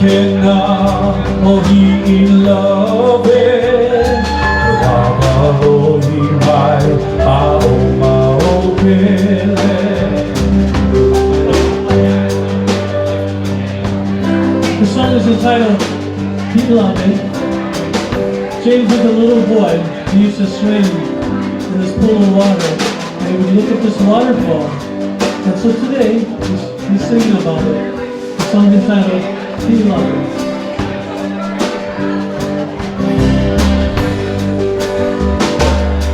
ke nā o Hiʻilawe, Ka wā lohi mai a o Maopele. The song is entitled Hi'ilawe. James was a little boy. He used to swim in this pool of water, and he would look at this waterfall. And so today, he's singing about it. The song entitled Hi'ilawe.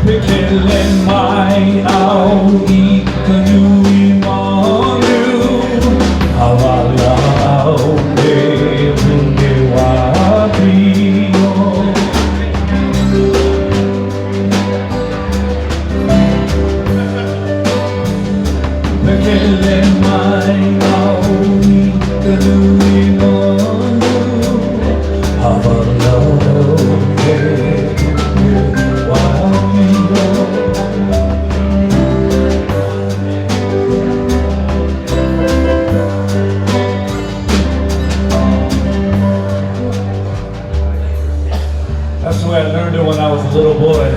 Pekele mai au i ka nui malu, Hawala au e pune wāpio. Pekele mai au i ka nui malu, Hawala au e pune wāpio. That's the way I learned it when I was a little boy.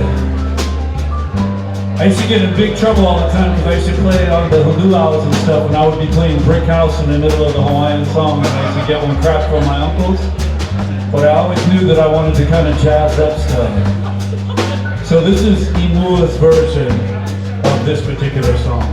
I used to get in big trouble all the time because I used to play on the luau's and stuff, and I would be playing Brick House in the middle of the Hawaiian song, and I used to get one crap from my uncles. But I always knew that I wanted to kind of jazz up stuff. So this is Imua's version of this particular song.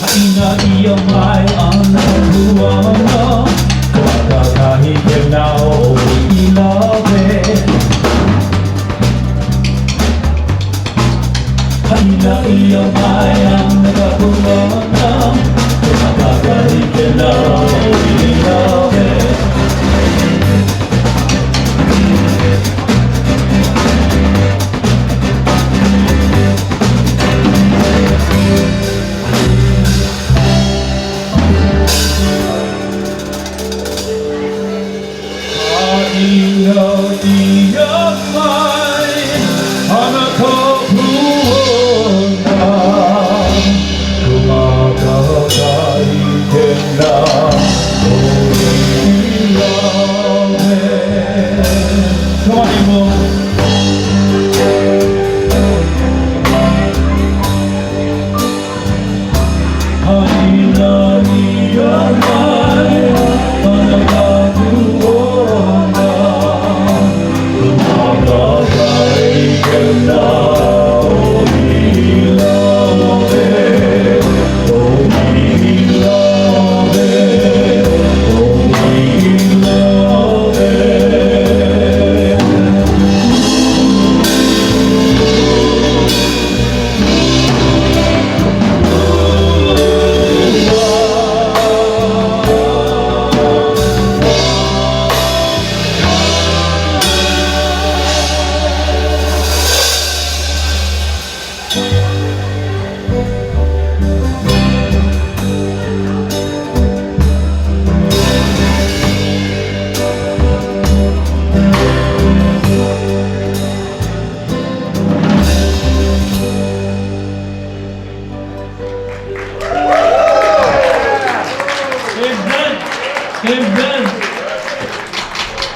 Haina ia mai ana kuana, Ka ke nao i lawe. Haina ia mai